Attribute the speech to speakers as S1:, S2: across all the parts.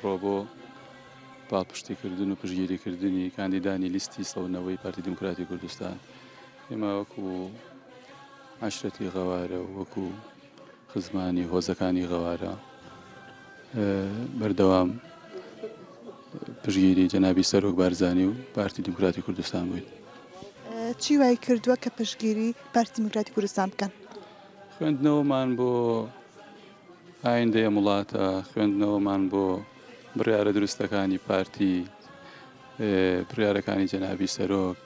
S1: ئەمڕۆ بۆ پاڵپشتیکردن و پشتگیریکردنی کاندیدانی لیستی سەونەوەی پارتی دیموکراتی کوردستان ئێمە وەکو عەشرەتی غەوارە و وەکو خزمانی هۆزەکانی غەوارە بەردەوام پشتگیری جەنابی سەرۆک بارزانی و پارتی دیموکراتی کوردستان بووین.
S2: چی وای کردووە کە پشتگیری پارتی دیموکراتی کوردستان بکەن؟
S1: خوێندنەوەمان بۆ ئایندەی ئەم وڵاتە، خوێندنەوەمان بۆ بڕیارە دروستەکانی پارتی، بڕیارەکانی جەنابی سەرۆک،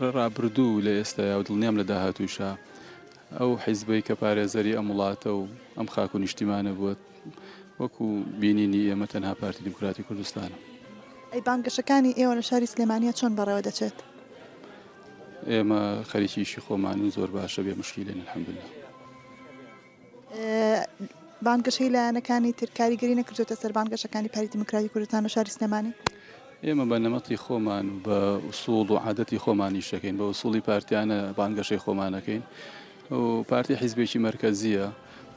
S1: لە ڕابردوو و لە ئێستایا و دڵنیام لە داهاتووشا ئەو حیزبەی کە پارێزەری ئەم وڵاتە و ئەم خاک و نیشتیمانە بووە وەکو بینینی ئێمە تەنها پارتی دیموکراتی کوردستانە.
S2: ئەی بانگەشەکانی ئێوە لە شاری سلێمانییە چۆن بەڕێوە دەچێت؟
S1: ئێمە خەریکی ئیشی خۆمانین زۆر باشە بێ مشکیلەین الحمدللە.
S2: بانگەشەی لایەنەکانی تر کاریگەری نەکردوێتە سەر بانگەشەکانی پارتی دیموکراتی کوردستان لە شاری سلێمانی؟
S1: ئێمە بە نەمەتی خۆمان و بە ئوسوڵ و عادەتی خۆمان ئیش دەکەین، بە ئوسوڵی پارتیانە بانگەشەی خۆمان ئەکەین و پارتی حیزبێکی مەرکەزییە،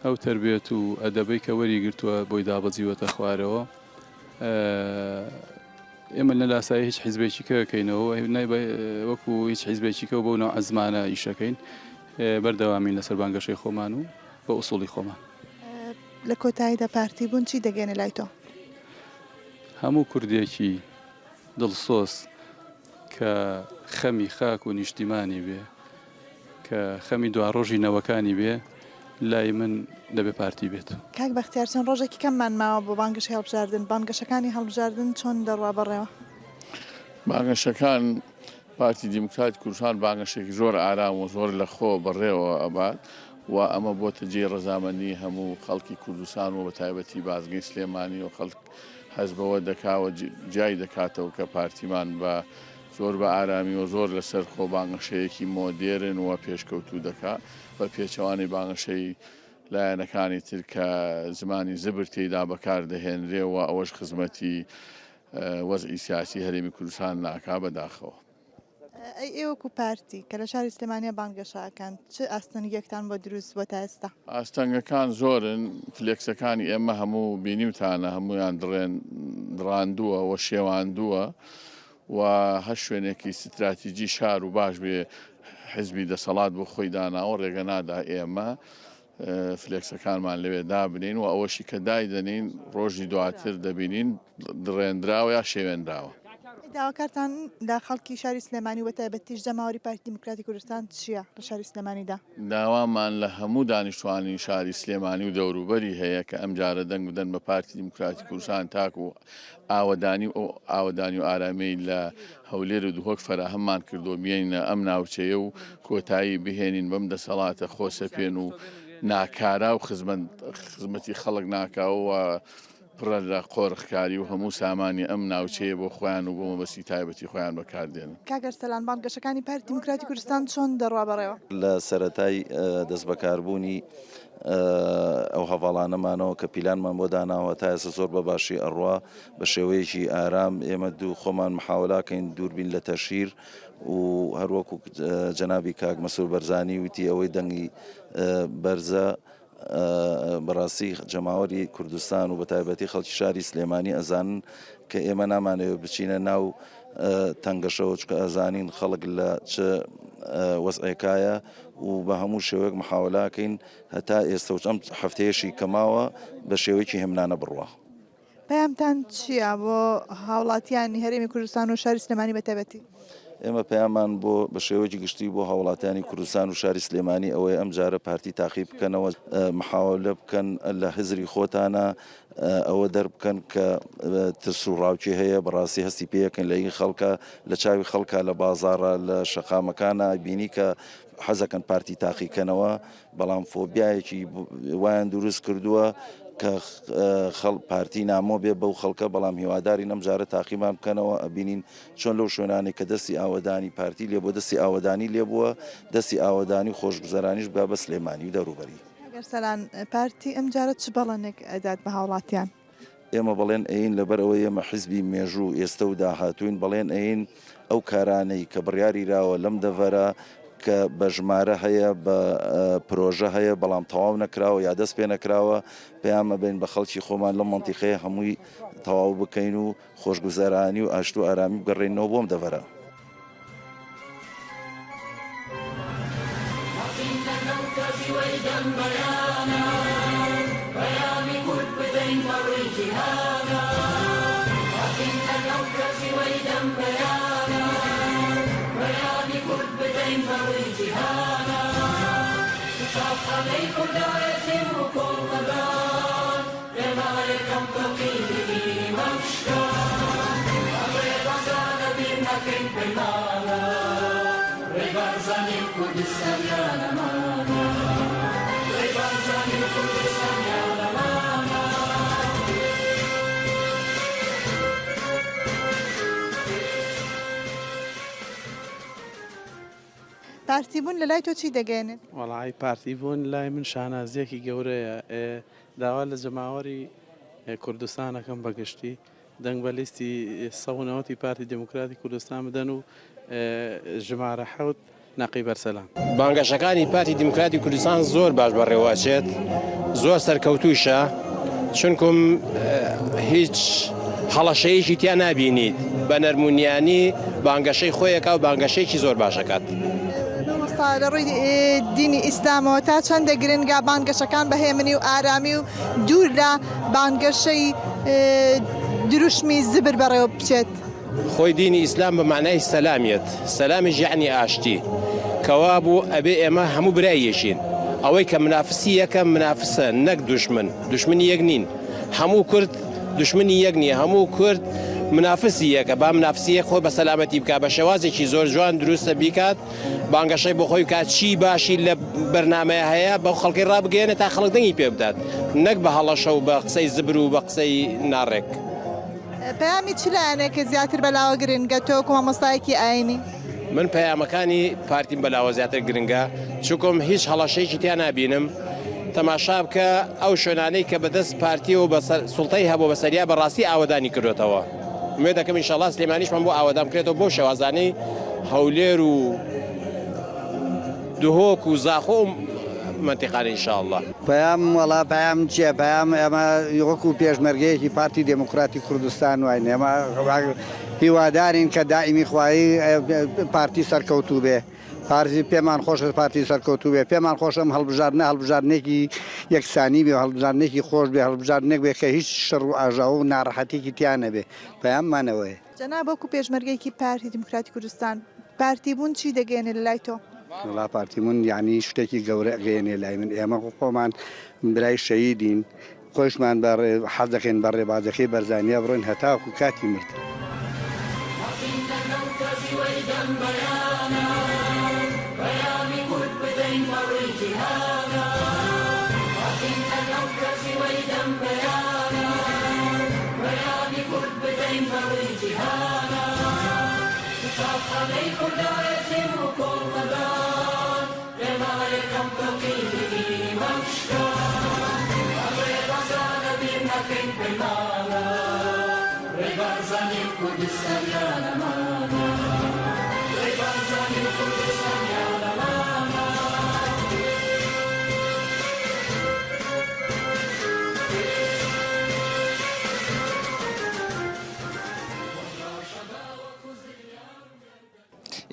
S1: ئەو تەربیەت و ئەدەبەی کە وەری گرتووە بۆی دابەزیوەتە خوارەوە. ئێمە نە لاسایی هیچ حیزبێکی کە کەینەوە وەکو هیچ حیزبێکی کە بەو نەوعە زمانە ئیشەکەین. بەردەوامین لەسەر بانگەشەی خۆمان و بە ئوسوڵی خۆمان.
S2: لە کۆتاییدا پارتی بوون چی دەگەیەنێ لای تۆ؟
S1: هەموو کوردێکی دڵسۆز کە خەمی خاک و نیشتیمانی بێ، کە خەمی دواڕۆژی نەوەکانی بێ، لای من دەبێ پارتی بێت.
S2: کاک بەختیار چەند ڕۆژێکی کەممان ماوە بۆ بانگەشەی هەڵبژاردن، بانگەشەکانی هەڵبژاردن چۆن دەڕوا بەڕێوە؟
S3: بانگەشەکان پارتی دیموکراتی کوردستان بانگەشەیەکی زۆر ئارام و زۆر لە خۆ بەڕێوە ئەبات و ئەمە بۆتە جێی ڕەزامەندی هەموو خەڵکی کوردستان و بەتایبەتی بازگەی سلێمانی و خەڵک هەست بەوە دەکا و جیای دەکاتەوە کە پارتیمان بە زۆر بە ئارامی و زۆر لەسەر خۆ بانگەشەیەکی مۆدێرن و پێشکەوتوو دەکا بە پێچەوانەی بانگەشەی لایەنەکانی تر کە زمانی زبر تێیدا بەکار دەهێنرێ و ئەوەش خزمەتی وەزعی سیاسی هەرێمی کوردستان ناکا بەداخەوە.
S2: ئەی ئێوە وەکو پارتی کە لە شاری سلێمانیە بانگەشە ئەکەن چ ئاستەنگێکتان بۆ دروست بووە تا ئێستا؟
S3: ئاستەنگەکان زۆرن، فلێکسەکانی ئێمە هەموو بینیوتانە هەموویان دڕێن دڕاندووە و شێواندووە و هەر شوێنێکی ستراتیجی شار و باش بێ حزبی دەسەڵات بۆ خۆی داناوە ڕێگە نادا ئێمە فلێکسەکانمان لەوێ دابنێین و ئەوەشی کە دایدەنێین ڕۆژی دواتر دەبینین دڕێندراوە یا شێوێنراوە.
S2: داواکارتان لە خەڵکی شاری سلێمانی و بەتایبەتیش جەماوەری پارتی دیموکراتی کوردستان چییە لە شاری سلێمانیدا؟
S3: داوامان لە هەموو دانیشتوانی شاری سلێمانی و دەوروبەری هەیە کە ئەمجارە دەنگ بدەن بە پارتی دیموکراتی کوردستان تاکو ئاوەدانی و ئەو ئاوەدانی و ئارامیەی لە هەولێر و دهۆک فەراهەممان کردووە بێینە ئەم ناوچەیە و کۆتایی بهێنین بەم دەسەڵاتە خۆسەپێن و ناکارا و خزمەتی خەڵک ناکا و پڕە لە قۆرخکاری و هەموو سامانی ئەم ناوچەیە بۆ خۆیان و بۆ مەبەستی تایبەتی خۆیان بەکاردێنن.
S2: کاک ئەرسەلان، بانگەشەکانی پارتی دیموکراتی کوردستان چۆن دەڕوا بەڕێوە؟
S4: لە سەرەتای دەستبەکاربوونی ئەو هەڤاڵانەمانەوە کە پیلانمان بۆ داناوە تا ئێستا زۆر بە باشی ئەڕوا بە شێوەیەکی ئارام ئێمە دوو خۆمان محاولاکەین دووربین لە تەشهیر و هەروەکو جەنابی کاک مەسرور بەرزانی وتی ئەوەی دەنگی بەرزە بەڕاستی جەماوەری کوردستان و بەتایبەتی خەڵکی شاری سلێمانی ئەزانن کە ئێمە نامانەوێت بچینە ناو تەنگەشەوە چکە ئەزانین خەڵک لە چ وەزعێکایە و بە هەموو شێوەیەک محاولاکەین هەتا ئێستا و ئەم هەفتەیەشی کە ماوە بە شێوەیەکی هێمنانە بڕوا.
S2: پەیامتان چییە بۆ هاوڵاتیانی هەرێمی کوردستان و شاری سلێمانی بە تایبەتی؟
S4: ئێمە پەیاممان بۆ بە شێوەیەکی گشتی بۆ هاوڵاتیانی کوردستان و شاری سلێمانی ئەوەیە ئەم جارە پارتی تاقی بکەنەوە، محاولە بکەن لە هزری خۆتانە ئەوە دەربکەن کە ترس و ڕاوکێ هەیە، بەڕاستی هەستی پێیەکەن لە ئی خەڵکە، لە چاوی خەڵکە، لە بازاڕە، لە شەقامەکانە بینی کە حەزەکەن پارتی تاقیکەنەوە، بەڵام فۆبیایەکی وایان دروست کردووە کە خەڵ پارتی نامۆ بێ بەو خەڵکە بەڵام هیوادارین ئەم جارە تاقیمان بکەنەوە ئەبینین چۆن لەو شوێنانەی کە دەستی ئاوەدانی پارتی لێ بووە دەستی ئاوەدانی لێ بووە دەستی ئاوەدانی و خۆشگوزەرانیش بگا بە سلێمانی و دەوروبەری.
S2: کاک ئەرسەلان پارتی ئەم جارە چ بەڵێنێک ئەدات بە هاوڵاتیان؟
S4: ئێمە بەڵێن ئەیین لەبەر ئەوەی ئێمە حیزبی مێژوو و ئێستە و داهاتووین بەڵێن ئەیین ئەو کارانەی کە بڕیاری راوە لەم دەڤەرە. کە بە ژمارە هەیە بە پرۆژە هەیە بەڵام تەواو نەکراوە یا دەست پێ نەکراوە پەیام ئەبەین بە خەڵکی خۆمان لەم مەنتیقەیە هەمووی تەواو بکەین و خۆشگوزەرانی و ئاشت و ئارامی بگەڕێنەوە بۆم دەڤەرە.
S2: پارتی بوون لە لای تۆ چی دەگەیەنێت؟
S5: وەڵایی پارتی بوون لای من شانازیەکی گەورەیە داوا لە جەماوەری کوردستان ئەکەم بە گشتی دەنگ بە لیستی 190 ی پارتی دێموکراتی کوردستان بدەن و ژمارە حەوت نەقیب ئەرسەلان.
S6: بانگەشەکانی پارتی دیموکراتی کوردستان زۆر باش بەڕێوەئەچێت زۆر سەرکەوتوویشە چونکم هیچ هەڵەشەیەکی تیا نابینیت بە نەرمونیانی بانگەشەی خۆیەکا و بانگەشەیەکی زۆر باشەکات.
S2: مامۆستا لە ڕووی دینی ئیسلامەوە تا چەندە گرنگە بانگەشەکان بە هێمنی و ئارامی و دوور لە بانگەشەی دروشمی زبر بەڕێوە بچێت؟
S6: خۆی دینی ئیسلام بە مەعنای سەلام یەت، سەلامیش یەعنی ئاشتی، کەوابوو ئەبێ ئێمە هەموو برای یەکین، ئەوەی کە منافسی یەکە منافسە نەک دوشمن، دوشمنی یەک نین، هەموو کورد دوشمنی یەک نیە، هەموو کورد منافسی یەکە، با منافسی یەک خۆی بە سەلامەتی بکا، بە شێوازێکی زۆر جوان دروستە بیکات، بانگەشەی بۆ خۆی بکات، چی باشی لە بەرنامەیە هەیە بەو خەڵکەی ڕابگەیەنێ تا خەڵک دەنگی پێ بدات، نەک بە هەڵەشە و بە قسەی زبر و بە قسەی ناڕێک.
S2: پەیامی چ لایەنێکت زیاتر بەلاوە گرنگە تۆ وەکو مامۆستایەکی ئاینی؟
S6: من پەیامەکانی پارتیم بەلاوە زیاتر گرنگە چونکم هیچ هەڵەشەیەکی تیا نابینم تەماشا بکە ئەو شوێنانەی کە بەدەست پارتیەوە بەسەر سوڵتەی هەبوو بەسەریا بەڕاستی ئاوەدانی کردوێتەوە ئومێد دەکەم ئینشەڵا سلێمانیشمان بۆ ئاوەدان بکرێتەوە بۆ شێوازانەی هەولێر و دهۆک و زاخۆ و مەنتیقانە ان شاء اللە.
S7: پەیام وەڵا پەیام چیە پەیام ئێمە وەکو پێشمەرگەیەکی پارتی دێموکراتی کوردستان واین ئێمە هیوادارین کە دائیمی خوایی پارتی سەرکەوتوو بێ پارتی پێمان خۆشە پارتی سەرکەوتوو بێ پێمان خۆشە ئەم هەڵبژاردنە هەڵبژاردنێکی یەکسانی بێ هەڵبژاردنێکی خۆش بێ هەڵبژاردنێک بێ کە هیچ شەڕ و ئاژاوە و ناڕەحەتیەکی تیا نەبێ پەیاممان ئەوەیە.
S2: جەناب وەکو پێشمەرگەیەکی پارتی دیموکراتی کوردستان پارتی بوون چی دەگەیەنێ لەلای تۆ؟
S7: وەڵا پارتی بوون یانی شتێکی گەورە ئەگەیەنێ لای من ئێمە خۆمان برای شەهیدین خۆیشمان بە حەز دەکەین بە ڕێبازەکەی بەرزانیا بڕۆین هەتاکو کاتی مردن.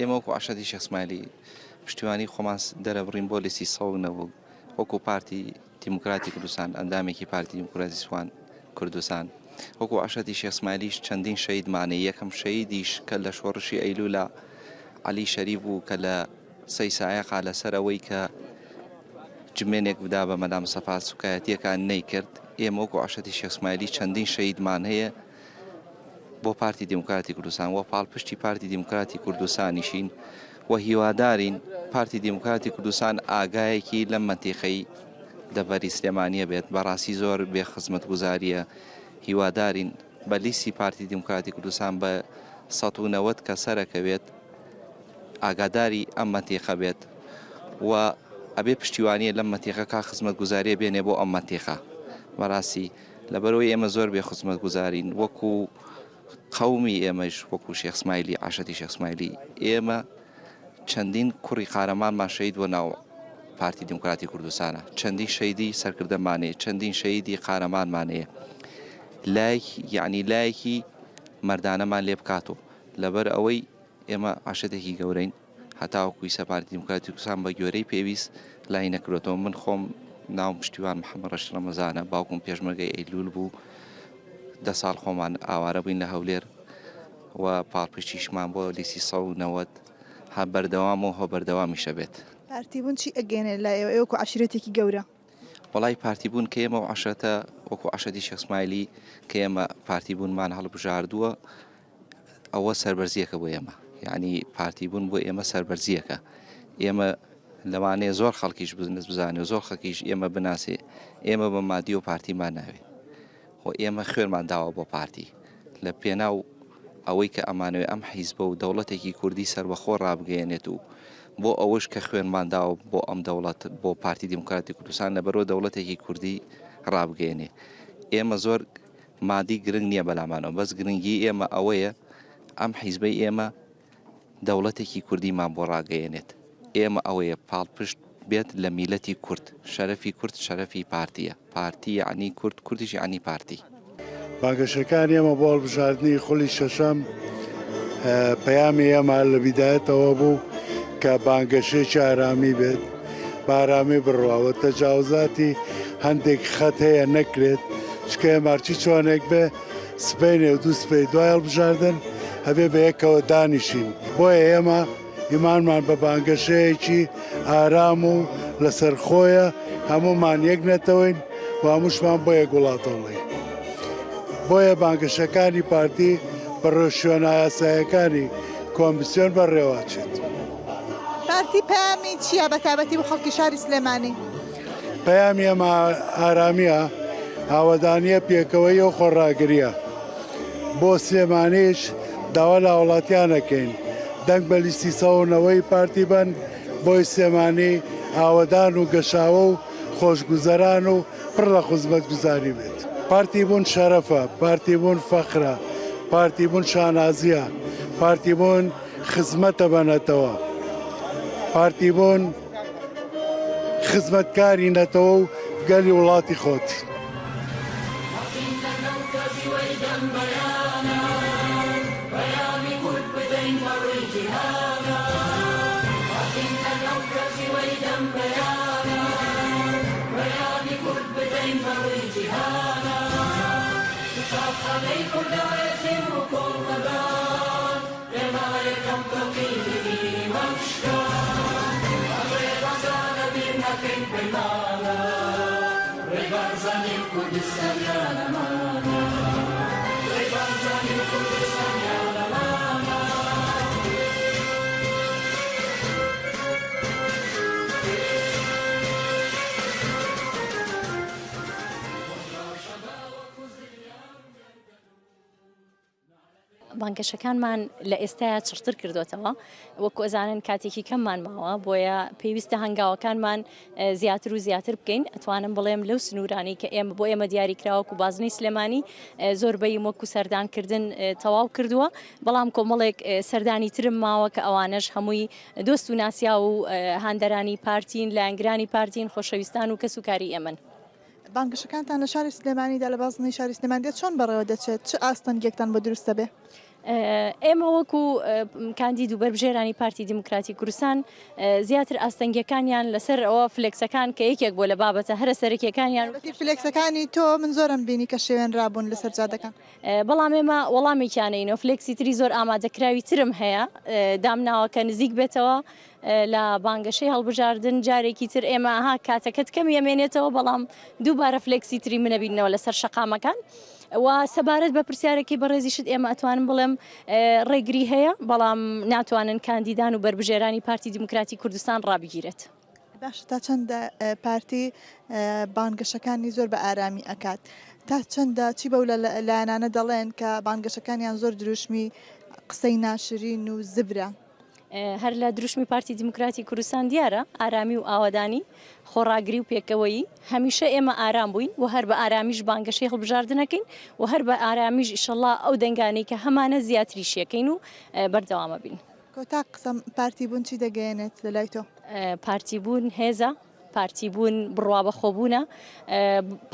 S4: ئێمە وەکو عەشرەتی شێخ سمایلی پشتیوانی خۆمان دەرەبڕین بۆ لیستی 190 وەکو پارتی دیموکراتی کوردستان ئەندامێکی پارتی دیموکراتی سوان کوردستان وەکو عەشرەتی شێخ سمایلیش چەندین شەهیدمانە یەکەم شەهیدیش کە لە شۆڕشی ئەیلولا عەلی شەریف بوو کە لە سەی سایەقا لەسەر ئەوەی کە جمێنێک بدا بە مەلا مستەفا سوکایەتیەکان نەیکرد ئێمە وەکو عەشرەتی شێخ سمایلی چەندین شەهیدمان هەیە بۆ پارتی دیموکراتی کوردستان و پاڵپشتی پارتی دیموکراتی کوردستانیشین و هیوادارین پارتی دیموکراتی کوردستان ئاگایەکی لەم مەنتیقەی دەڤەری سلێمانیە بێت بەڕاستی زۆر بێ خزمەتگوزاریە هیوادارین بە لیستی پارتی دیموکراتی کوردستان بە 190 کە سەرەکەوێت ئاگاداری ئەم مەنتیقە بێت و ئەبێ پشتیوانیە لەم مەنتیقە کا خزمەتگوزاریە بێنێ بۆ ئەم مەنتیقە بەڕاستی لەبەرئەوەی ئێمە زۆر بێ خزمەتگوزارین وەکو قەومی ئێمەش وەکو شێخ سمایلی عەشرەتی شێخ سمایلی ئێمە
S8: چەندین کوڕی قارەمانمان شەهید بووە ناو پارتی دیموکراتی کوردستانە، چەندین شەهیدی سەرکردەمان هەیە، چەندین شەهیدی قارەمانمان هەیە. لایەک یعنی لایەکی مەردانەمان لێ بکاتەوە لەبەر ئەوەی ئێمە عەشرەتێکی گەورەین هەتاوەکو ئیستا پارتی دیموکراتی کوردستان بە گوێرەی پێویست لای نەکردۆتەوە من خۆم ناوم پشتیوان محەممەد ڕەشید ڕەمەزانە باوکم پێشمەرگەی ئەیلول بوو دە ساڵ خۆمان ئاوارە بووین لە هەولێر و پاڵپشتیشمان بۆ لیستی 190 هە بەردەوام و هە بەردەوامیشە بێت.
S2: پارتی بوون چی ئەگەیەنێ لای ئێوە وەکو عەشیرەتێکی گەورە؟
S8: وەڵای پارتی بوون کە ئێمە و عەشرەتە وەکو عەشرەتی شێخ سمایلی کە ئێمە پارتی بوونمان هەڵبژاردووە ئەوە سەربەرزیەکە بۆ ئێمە یعنی پارتی بوون بۆ ئێمە سەربەرزیەکە ئێمە لەوانەیە زۆر خەڵکیش بزنس بزانێ و زۆر خەڵکیش ئێمە بناسێ ئێمە بە مادی و پارتیمان ناوێ و ئێمە خوێنمان داوە بۆ پارتی لە پێناو ئەوەی کە ئەمانەوێ ئەم حیزبە و دەوڵەتێکی کوردی سەربەخۆ ڕابگەیەنێت و بۆ ئەوەش کە خوێنمان داوە بۆ ئەم دەوڵەت بۆ پارتی دیموکراتی کوردستان لەبەرەوە دەوڵەتێکی کوردی ڕابگەیەنێ ئێمە زۆر مادی گرنگ نییە بەلامانەوە بەس گرنگی ئێمە ئەوەیە ئەم حیزبەی ئێمە دەوڵەتێکی کوردیمان بۆ ڕاگەیەنێت ئێمە ئەوەیە پاڵپشت بێت لە میلەتی کورد شەرەفی کورد شەرەفی پارتیە پارتی یەعنی کورد کوردیش یەعنی پارتی.
S9: بانگەشەکانی ئێمە بۆ هەڵبژاردنی خولی شەشەم پەیامی ئێمە لە بیدایەتەوە بوو کە بانگەشەیەکی ئارامی بێت بە ئارامی بڕوا و تەجاوزاتی هەندێک خەت هەیە نەکرێت چکە ئێمە هەرچی چۆنێک بێ سبەینێ و دوو سبەی دوای هەڵبژاردن ئەبێ بە یەکەوە دانیشین بۆیە ئێمە ئیمانمان بە بانگەشەیەکی ئارام و لەسەرخۆیە، هەموومان یەک نەتەوەین و هەمووشمان بۆ یەک وڵاتەوەین. بۆیە بانگەشەکانی پارتی بە ڕێوشوێنە یاساییەکانی کۆمسیۆن بەڕێوەچێت.
S2: پارتی پەیامی چییە بە تایبەتی بۆ خەڵکی شاری سلێمانی؟
S9: پەیامی ئێمە ئارامییە، ئاوەدانییە، پێکەوەیی و خۆڕاگرییە. بۆ سلێمانیش داوا لە هاوڵاتیان ئەکەین دەنگ بە لیستی 190 ی پارتی بەن بۆی سلێمانی ئاوەدان و گەشاوە و خۆشگوزەران و پڕ لە خزمەتگوزاری بێت. پارتی بوون شەرەفە، پارتی بوون فەخرە، پارتی بوون شانازیە، پارتی بوون خزمەتە بە نەتەوە، پارتی بوون خزمەتکاری نەتەوە و گەلی وڵاتی خۆت.
S10: بانگەشەکانمان لە ئێستایا چڕتر کردوتەوە وەکو ئەزانن کاتێکی کەممان ماوە بۆیە پێویستە هەنگاوەکانمان زیاتر و زیاتر بکەین ئەتوانم بڵێم لەو سنوورانەی کە ئێمە بۆ ئێمە دیاری کراوەکو بازنەی سلێمانی زۆربەیم وەکو سەردانکردن تەواو کردووە بەڵام کۆمەڵێک سەردانی ترم ماوە کە ئەوانەش هەمووی دۆست و ناسیاو و هاندەرانی پارتین لایەنگرانی پارتین خۆشەویستان و کەس و کاری ئێمەن.
S2: بانگەشەکانتان لە شاری سلێمانیدا لە بازنەی شاری سلێمانیدا چۆن بەڕێوە دەچێت؟ چ ئاستەنگیەکتان بۆ دروست دەبێ؟
S10: ئێمە وەکو کاندید و بەربژێرانی پارتی دیموکراتی کوردستان زیاتر ئاستەنگیەکانیان لەسەر ئەوە فلێکسەکان کە یەکێک بووە لە بابەتە هەرە سەرەکیەکانیان.
S2: فلێکسەکانی تۆ من زۆرم بینی کە شێوێنرابوون لەسەر جادەکان.
S10: بەڵام ئێمە وەڵامێکیانەینەوە فلێکسی تری زۆر ئامادەکراوی ترم هەیە دامناوە کە نزیک بێتەوە لە بانگەشەی هەڵبژاردن جارێکی تر ئێمە ها کاتەکەت کەمی ئەمێنێتەوە بەڵام دووبارە فلێکسی تری منەبینەوە لەسەر شەقامەکان. و سەبارەت بە پرسیارەکەی بەڕێزیشت ئێمە ئەتوانم بڵێم ڕێگری هەیە بەڵام ناتوانن کاندیدان و بەربژێرانی پارتی دیموکراتی کوردستان ڕابگیرێت.
S2: باشە تا چەندە پارتی بانگەشەکانی زۆر بە ئارامی ئەکات تا چەندە چی بەو لایەنانە دەڵێن کە بانگەشەکانیان زۆر دروشمی قسەی ناشرین و زبرە؟
S10: هەر لە دروشمی پارتی دیموکراتی کوردستان دیارە ئارامی و ئاوەدانی، خۆڕاگری و پێکەوەیی، هەمیشە ئێمە ئارام بووین و هەر بە ئارامیش بانگەشەی هەڵبژاردنەکەین و هەر بە ئارامیش ئیشەڵا ئەو دەنگانەی کە هەمانە زیاتریشیەکەین و بەردەوامەبین.
S2: کۆتا قسەم پارتی بوون چی دەگەیەنێت لە لای تۆ؟
S10: پارتی بوون هێزە، پارتی بوون بڕوا بەخۆبوونە،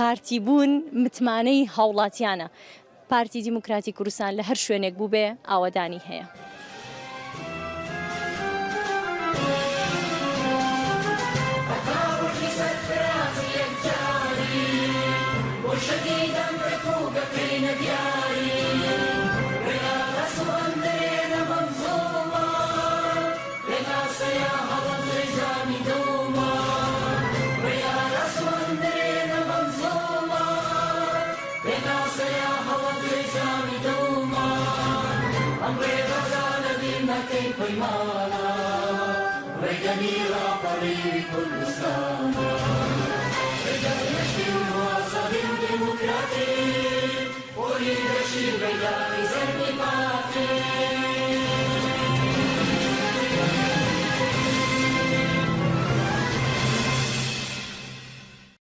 S10: پارتی بوون متمانەی هاوڵاتیانە. پارتی دیموکراتی کوردستان لە هەر شوێنێک بووبێ ئاوەدانی هەیە.